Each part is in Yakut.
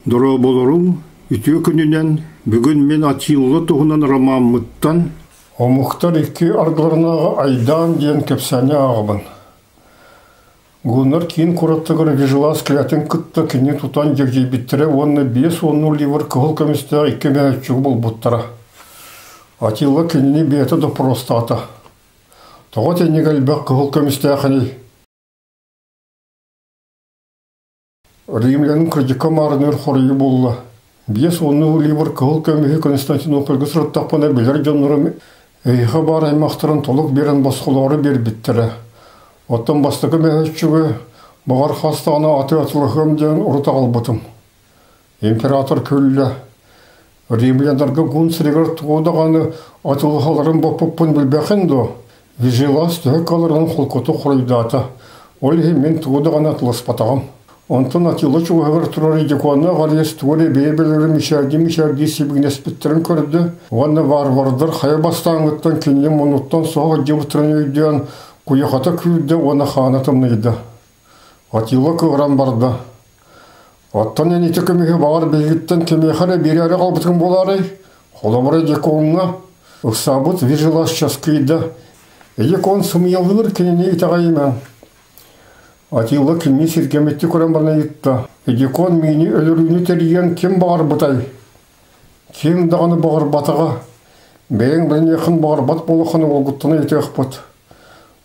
Дорооболоруҥ, үтүө күнүнэн! Бүгүн мин Атилла туһунан ромаммыттан «Омуктар икки ардыларынааҕы айдаан» диэн кэпсээни ааҕабын. Гуннар киин куораттарыгар Вижелас кэлээтин кытта кини тутан дьэгдьийбиттэрэ уонна 50 ливр кыһыл көмүстээх икки мөһөөччүгү булбуттара. Атилла кинини бэйэтэ доппуруостаата. Тоҕо итинник элбэх кыһыл көмүстээхиний? Римлянин кырдьыкка маарыныыр хоруйу булла. 50 ливр кыһыл көмүһү Константинопольга сырыттахпына билэр дьоннорум эйиэхэ баар аймахтарын толук биэрэн босхолоору биэрбиттэрэ. Оттон бастакы мөһөөччүгү баҕар хас даҕаны аты атылаһыам диэн урут аҕалбытым. Император күллэ. Римляннарга гун сиригэр тугу даҕаны атылаһаларын боппуппун билбэххин дуо? Вижелас төһө кыалларынан холкутук хоруйдаата. Ол иһин мин тугу даҕаны атыласпатаҕым. Онтон Атилла чугаһыгар турар Едиконнаах Ариес тугу эрэ бэйэ-бэйэлэрин мичээрдии-мичээрдии сибигинэспиттэрин көрдө уонна варвардар хайа бастааҥҥыттан кинини муннуттан соһо сылдьыбыттарын өйдөөн куйахата күүрдэ уонна хаана тымныйда. Атилла кыыран барда. Оттон эн ити көмүһү баҕар биһигиттэн кимиэхэ эрэ биэрээри хаалбытыҥ буолаарай? Холобура, Дьякоҥҥа ыксаабыт Вижелас часкыйда. Дьякон сымыйалыыр кинини итэҕэйимэҥ. Атилла кинини сиргэммиттии көрөн баран ыйытта. Дьякон миини өлөрүүнү тэрийэн ким баҕарбытай? Ким даҕаны баҕарбатаҕа. Бэйэҥ билиниэххин баҕарбат буолаххына уолгуттан ыйытыахпыт.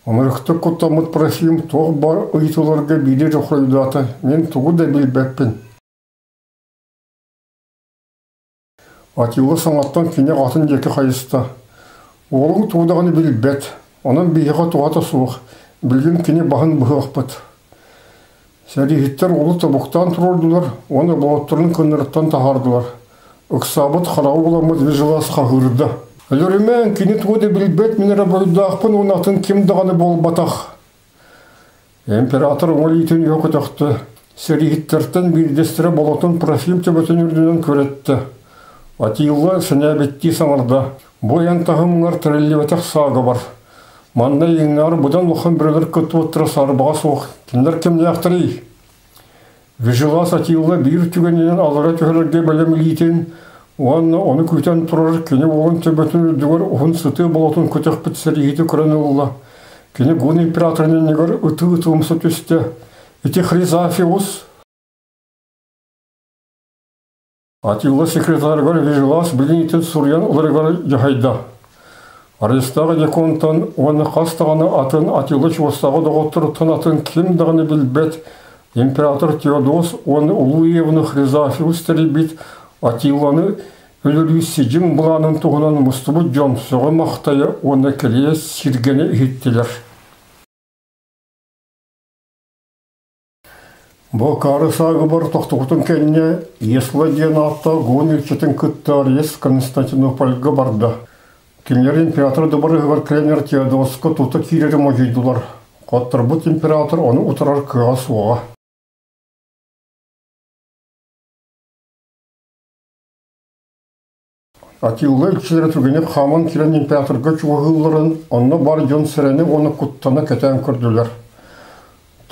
Ынырыктык куттаммыт Трофим туох баар ыйытыыларга биири эрэ хоруйдаата: «Мин тугу да билбэппин». Атилла саҥаттан кини аҕатын диэки хайыста: «Уолуҥ тугу даҕаны билбэт, онон биһиэхэ туһата суох, билигин кини баһын быһыахпыт». Сэрииһиттэр уолу тобуктаан туруордулар уонна болотторун кыннарыттан таһаардылар. Ыксаабыт хараҕа уоламмыт Вижелас хаһыырда: «Өлөрүмэҥ, кини тугу да билбэт, мин эрэ буруйдаахпын уонна атын ким даҕаны буолбатах!» Император уҥа илиитин үһэ көтөхтө, сэрииһиттэртэн биирдэстэрэ болотун Трофим төбөтүн үрдүнэн күрэттэ. Атилла сэнээбиттии саҥарда: «Бу эн таһымҥар тэриллибэтэх саага бар. Манна иҥнэҕэр быдан улахан бөрөлөр кыттыбыттара саарбаҕа суох. Кинилэр кимнээхтэрий?» Вижелас Атилла биир түгэнинэн аллара түһэрэргэ бэлэм илиитин уонна ону күүтэн турар кини уолун төбөтүн үрдүгэр уһун сытыы болотун көтөхпүт сэрииһити көрөн ылла. Кини гун императорын иннигэр ытыы-ытыы умса түстэ. «Ити Хризафиус?» Атилла секретарыгар Вижелас билиҥҥитин суруйан ыларыгар дьаһайда. Арестаах Дьяконтан уонна хас даҕаны атын Атилла чугастааҕы доҕотторуттан атын ким даҕаны билбэт император Теодос уонна Улуу Иевну Хризафиус тэрийбит Атилланы өлөрүү сидьиҥ былаанын туһунан мустубут дьон сөҕө-махтайа уонна кэлийэ сиргэнэ иһиттилэр. Бу акаары саагыбар тохтубутун кэннэ Есла диэн ааттаах гон илчитин кытта Арес Константинопольга барда. Кинилэр император дыбарыһыгар кэлэннэр Теодоска тута киирэри модьуйдулар. Хотторбут император ону утарар кыаҕа суоҕа. Атилла илчилэрэ түгэни хааман киирэн императорга чугаһыылларын, онно бар дьон сэрэнэ уонна куттана кэтээн көрдүлэр.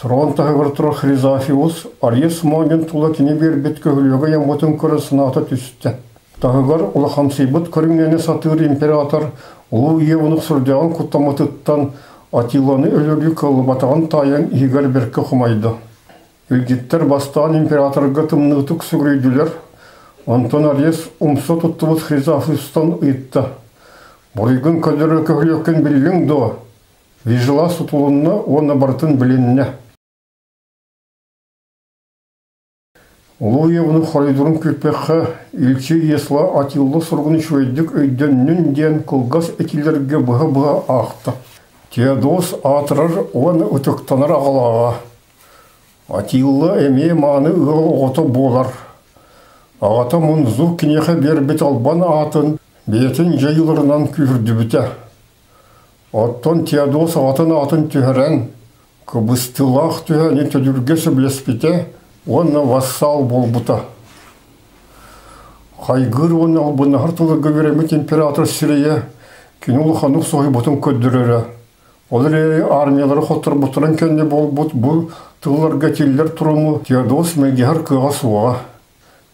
Трон таһыгар турар Хризафиус Ариес Монин тула кини биэрбит көһүлүөгэ ыйаммытын көрө санаата түстэ. Таһыгар улахамсыйбыт көрүҥнэнэ сатыыр император Улуу Иевунук сүрдээҕин куттаммытыттан Атилланы өлөрүү кыаллыбатаҕын таайан иһигэр бэркэ хомойдо. Илдьиттэр бастаан императорга тымныытык сүгүрүйдүлэр, онтон Ариес умса туттубут Хризафистан ыйытта: «Буруйгун көннөрөр көһүлүөккүн биллиҥ дуо?» Вижела сутулунна уонна барытын билиннэ. Улуу Иевну хоруйдурун күүппэххэ, илчи Есла Атилла суругун үчүгэйдик өйдөннүн диэн кылгас этиилэргэ быһа-быһа аахта. Теодос аатырар уонна ытыктанар аҕалааҕа. Атилла эмиэ мааны ыал оҕото буолар. Аҕата Мунзу киниэхэ биэрбит албан аатын бэйэтин дьайыыларынан күүһүрдүбүтэ. Оттон Теодос аҕатын аатын түһэрэн, кыбыстыылаах түһээни төлүүргэ сөбүлэспитэ уонна вассал буолбута. Хайгыыр уонна албыннаһар тылларга үөрэммит император сирэйэ кини улаханнык соһуйбутун көрдөрөрө. Ол эрээри армиялары хотторбуттарын кэннэ буолбут бу тылларга этиллэр туруму Теодос мэлдьэһэр кыаҕа суоҕа.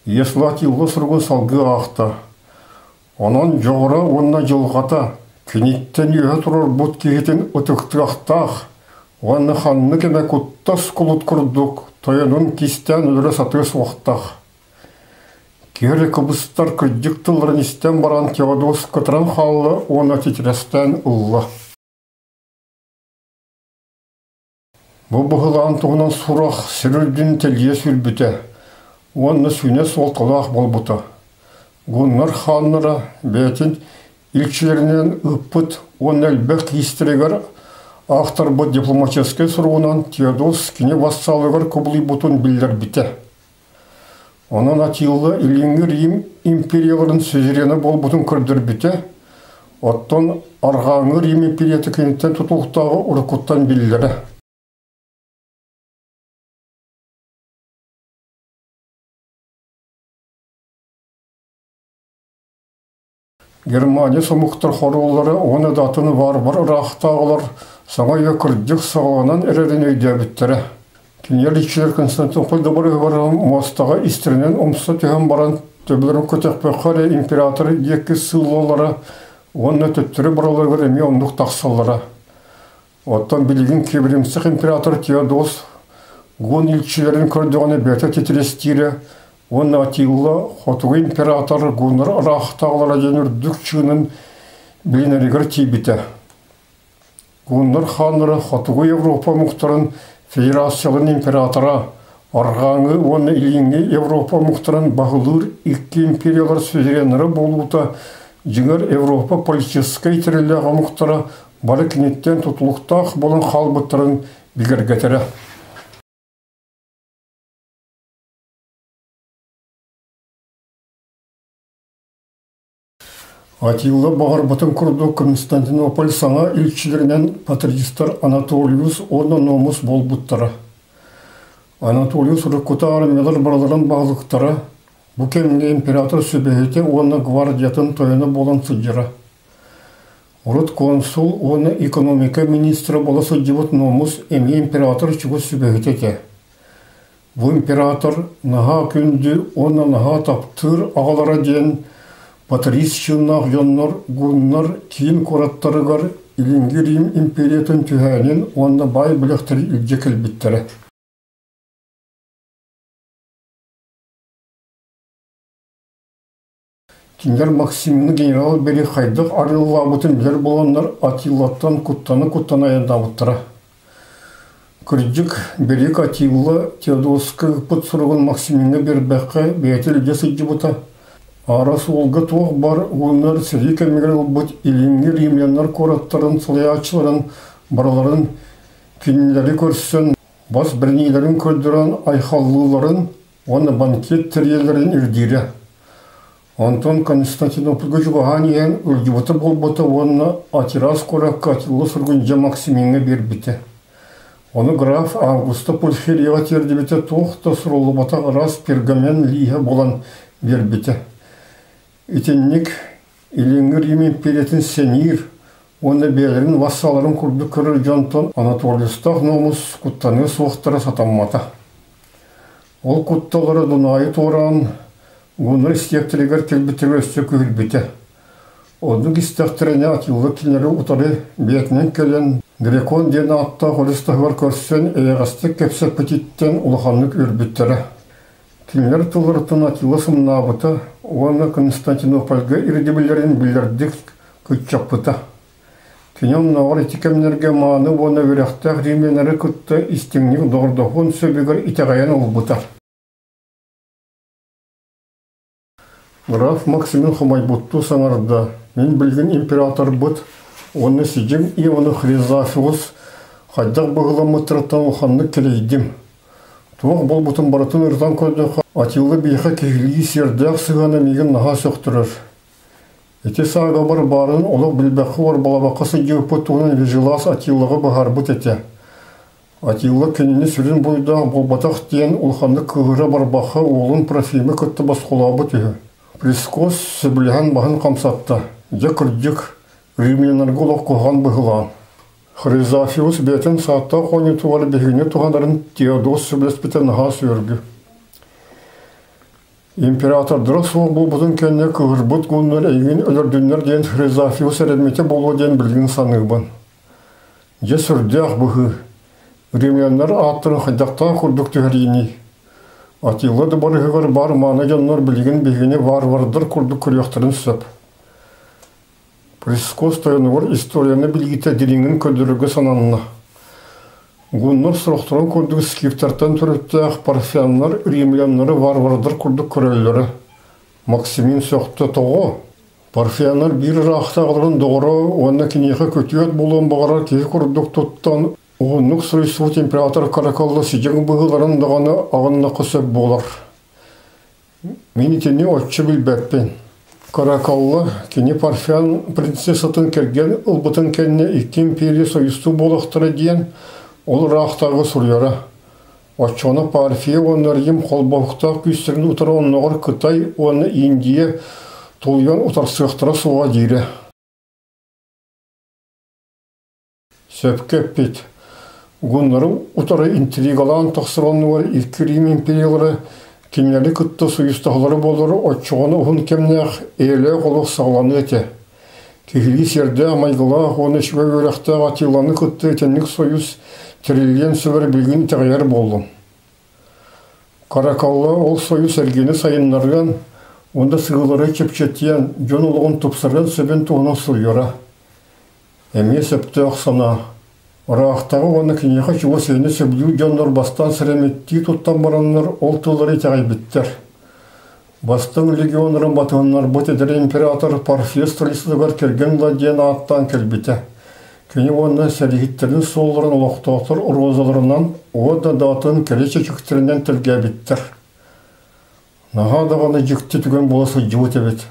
Еслатилла суругун салгыы аахта. Онон дьоҕура уонна дьылҕата киниттэн үөһэ турарбыт киһитин ытыктыахтаах уонна ханнык эмэ куттас кулут курдук тойонун кистээн өлөрө сатыа суохтаах. Киһи кыбыстар кырдьык тылларын истэн баран Теодос кытаран хаалла уонна титирэстээн ылла. Бу быһылаан туһунан сурах сир үрдүн тэлийэ сүүрбүтэ уонна сүүнэ суолталаах буолбута. Гуннар хааннара бэйэтин илчилэринэн ыыппыт уонна элбэх киистэригэр аахтарбыт дипломатическай суругунан Теодос кини вассалыгар кубулуйбутун биллэрбитэ. Онон Атилла Илиҥҥи Рим империяларын сюзерена буолбутун көрдөрбүтэ, оттон Арҕааҥҥы Рим империята киниттэн тутулуктааҕа уруккуттан биллэрэ. Германия сомуктар хоруоллара уонна да атын варвар ыраахтааҕылар саҥа үйэ кырдьык саҕаланан эрэрин өйдөөбүттэрэ. Кинилэр иччилэр Константинополь дыбарыһыгар муостаҕа истэринэн умса түһэн баран төбөлөрүн көтөхпөххө эрэ император диэки сыыллаллара уонна төттөрү бараларыгар эмиэ оннук тахсаллара. Оттон билигин кибримсэх император Теодос Гун илчилэрин көрдөҕүнэ бэйэтэ титирэстиирэ уонна Атилла хотугу император гуннар ыраахтааҕылара диэн үрдүк чыынын билинэригэр тиийбитэ. Гуннар хааннара Хотугу Европа омуктарын федерацияларын императора, Арҕааҥы уонна Илиҥҥи Европа омуктарын баһылыыр икки империялар сувереннара буолуута дьиҥэр Европа политическай тэриллээх омуктара бары киниттэн тутулуктаах буолан хаалбыттарын бигэргэтэрэ. Атилла баҕарбытын курдук Константинополь саҥа илчилэринэн патрициттар Анатолиус уонна Номус буолбуттара. Анатолиус уруккута армиялар барыларын баһылыктара, бу кэмҥэ император сүбэһитэ уонна гвардиятын тойоно буолан сылдьара. Урут консул уонна экономика министрэ буола сылдьыбыт Номус эмиэ император чугас сүбэһитэ этэ. Бу император наһаа күндү уонна наһаа таптыыр аҕалара диэн Патрис чыыннаах дьоннор гуннар киин куораттарыгар Илиҥҥи Рим империятын түһээнин уонна баай бэлэхтэри илдьэ кэлбиттэрэ. Кинилэр Максимны генерал Бери хайдах арыаллаабытын билэр буоланнар Атиллаттан куттана-куттана айаннаабыттара. Кырдьык, Берик Атилла Теодоска ыыппыт суругун Максимиҥҥа биэрбэххэ бэйэтэ илдьэ сылдьыбыта. Аара суолга туох баар уоннар сэрии кэмигэр ылбыт илиҥҥи римляннар куораттарын салайааччыларын барыларын кинилэри көрсөн бас бэриниилэрин көрдөрөн айхаллыыларын уонна банкет тэрийэллэрин ирдиирэ. Онтон Константинопольга чугаһаан иһэн ыалдьыбыта буолбута уонна Атирас куоракка Атилла Сургунжа Максимиҥҥа биэрбитэ. Ону граф Августа Пульхерияҕа тиэрдибитэ туох да суруллубатах ыраас пергамент лииһэ буолан биэрбитэ. Итинник Илиҥҥи Рим империятын сэниир уонна бэйэлэрин вассаларын курдук көрөр дьонтон Анатолистаах Номус куттаныа суохтара сатаммата. Ол кутталлара Дунаайы туораан, Гуннар истиэктэригэр кэлбитигэр өссө күһүрбүтэ. Оннук истэхтэринэ Атилла кинилэри утары бэйэтинэн кэлэн, Грекон диэн ааттаах өрүс таһыгар көрсөн эйэҕэстик кэпсэппититтэн улаханнык үөрбүттэрэ. Кинилэр тылларыттан Атилла сымнаабыта уонна Константинопольга ирдэбиллэрин биллэрдик кыччаппыта. Кини оннооҕор ити кэмнэргэ мааны уонна үөрэхтээх римляннары кытта истиҥник доҕордоһуон сөбүгэр итэҕэйэн ылбыта. Граф Максимин хомойбуттуу саҥарда: «Мин билигин императорбыт уонна сидьиҥ Иваны Хризафиус хайдах быһыыламмыттарыттан улаханнык кэлэйдим. Туох буолбутун барытын ырытан көрдөххө, Атилла биһиэхэ киһилии сиэрдээх сыһыана миигин наһаа сөхтөрөр. Ити саагабар баарын олох билбэххэ уорбалаабакка сылдьыбыппыт туһунан Вижелас Атиллаҕа быһаарбыт этэ. Атилла кинини сүрүн буруйдаах буолбатах диэн улаханнык кыыһыра барбахха уолун Трофимы кытта босхолообут үһү. Прискос сөбүлэһэн баһын хамсатта. Дьэ кырдьык, римляннарга олох куһаҕан быһылаан. Хризафиус бэйэтин сааттаах оонньуутугар биһигини туһанарын Теодос сөбүлэспитэ наһаа сүөргү. Императордара суох буолбутун кэннэ кыыһырбыт гуннар эйигин өлөрдүннэр диэн Хризафиус эрэммитэ буолуо диэн билигин саныыбын. Дьэ сүрдээх быһыы. Римляннар ааттарын хайдахтаах курдук түһэрииний? Атилла да барыһыгар баар мааны дьоннор билигин биһигини варвардар курдук көрүөхтэрин сөп. Прискос тойонугар историяны билиитэ дириҥин көрдөрөргө сананна. Гуннар сорохторун курдук скифтартан төрүттээх парфяннар римляннары варвардар курдук көрөллөрө. Максимин сөхтө тоҕо? Парфяннар биир ыраахтааҕыларын доҕоро уонна киниэхэ күтүөт буолуон баҕарар киһи курдук туттан уһуннук суруйсубут император Каракалла сидьиҥ быһыыларын даҕаны аҕыннахха сөп буолар. Мин итини оччо билбэппин. Каракалла кини Парфян принцессатын кэргэн ылбытын кэннэ икки империя союзтуу буолуохтара диэн ол ыраахтааҕы суруйара. Оччоҕуна Парфия уонна Рим холбоһуктаах күүстэрин утары онноҕор Кытай уонна Индия тулуйан утарсыахтара суоҕа диирэ. Сөпкө эппит. Гуннары утары интригалаан тахсар оннугар икки Рим империялара кинилэри кытта союзтаһалара буоллар оччоҕуна уһун кэмнээх эйэлээх олох саҕаланыа этэ. Киһилии сиэрдээх майгылаах уонна үчүгэй үөрэхтээх Атиланы кытта итинник союз тэриллиэн сөбөр билигин итэҕэйэр буоллум. Каракалла ол союз эргини сайыннарыан уонна сыылары чэпчэтиэн, дьон олоҕун тупсарыан сөбүн туһунан суруйара. Эмиэ сөптөөх санаа. Ыраахтааҕы уонна киниэхэ чугас эйэни сөбүлүүр дьоннор бастаан сэрэммиттии туттан бараннар ол тыллары итэҕэйбиттэр. Бастыҥ легионнарын батыһыннарбыт эдэр император Парфия столицатыгар кэргэн ыла диэн ааттаан кэлбитэ. Кини уонна сэрииһиттэрин суолларын олохтоохтор розаларынан уонна даатын кэрэ чэчиктэринэн тэлгээбиттэр. Наһаа даҕаны дьикти түгэн буола сылдьыбыт эбит.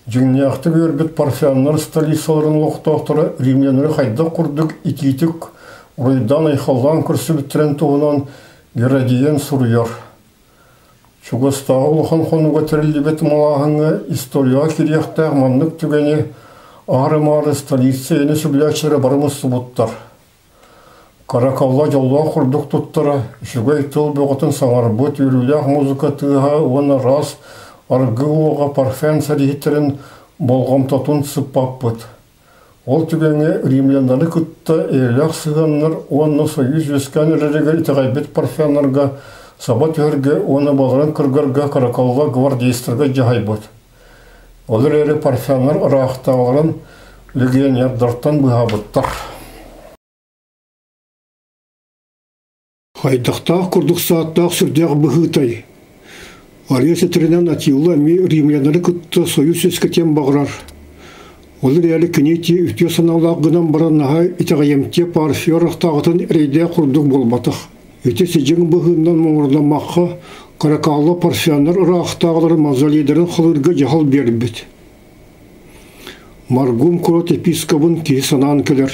Дьиҥнээхтик үөрбүт парфяннар столицаларын олохтоохторо римляннары хайдах курдук итиитик уруйдаан-айхаллаан көрсүбүттэрин туһунан Геродиен суруйар. Чугастааҕы улахан хонууга тэриллибит малааһыҥҥа историяҕа киириэхтээх маннык түгэни аһары-маары столица ийэни сөбүлээччилэрэ бары мустубуттар. Каракалла дьоллоох курдук туттара, үчүгэй тыл бөҕөтүн саҥарбыт, үөрүүлээх музыка тыаһа уонна ыраас аргы уоҕа парфян сэрииһиттэрин болҕомтотун сыппаппыт. Ол түгэҥҥэ римляннары кытта эйэлээх сыһыаннар уонна союз үөскээн эрэригэр итэҕэйбит парфяннарга саба түһэргэ уонна баларын кыргарга Каракалла гвардейстарга дьаһайбыт. Ол эрээри парфяннар ыраахтааҕыларын легионердартан быыһаабыттар. Хайдахтаах курдук сааттаах сүрдээх быһыытай. Арыйа сэтэринэн Атилла эмиэ римляннары кытта союз үөскэтиэн баҕарар. Ол эрээри кини ити үтүө санаалаах гынан баран наһаа итэҕэйимтиэ Парфия ыраахтааҕытын эрэйдээх курдук буолбатах. Ити сидьиҥ быһыыннан муҥурдаммакка Каракалла парфяннар ыраахтааҕыларын мавзолейдарын халыырга дьаһал биэрбит. Маргум куорат епискобын киһи санаан кэлэр,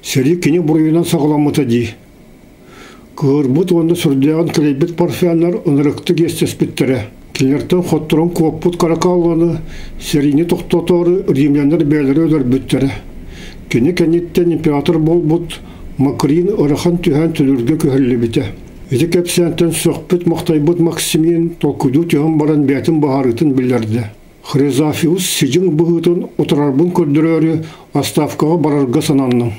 сэрии кини буруйунан саҕаламмыта дии. Кыһырбыт уонна сүрдээҕин кэлэйбит парфяннар ынырыктык иэстэспиттэрэ. Кинилэртэн хотторон куоппут Каракалланы сэриини тохтотоору римляннар бэйэлэрэ өлөрбүттэрэ. Кини кэнниттэн император буолбут Макрин ыарахан түһээн төлүүргэ күһэллибитэ. Ити кэпсээнтэн сөхпүт-махтайбыт Максимин толкуйдуу түһэн баран бэйэтин быһаарыытын биллэрдэ. Хризафиус сидьиҥ быһыытын утарарбын көрдөрөөрү отставкаҕа барарга сананным.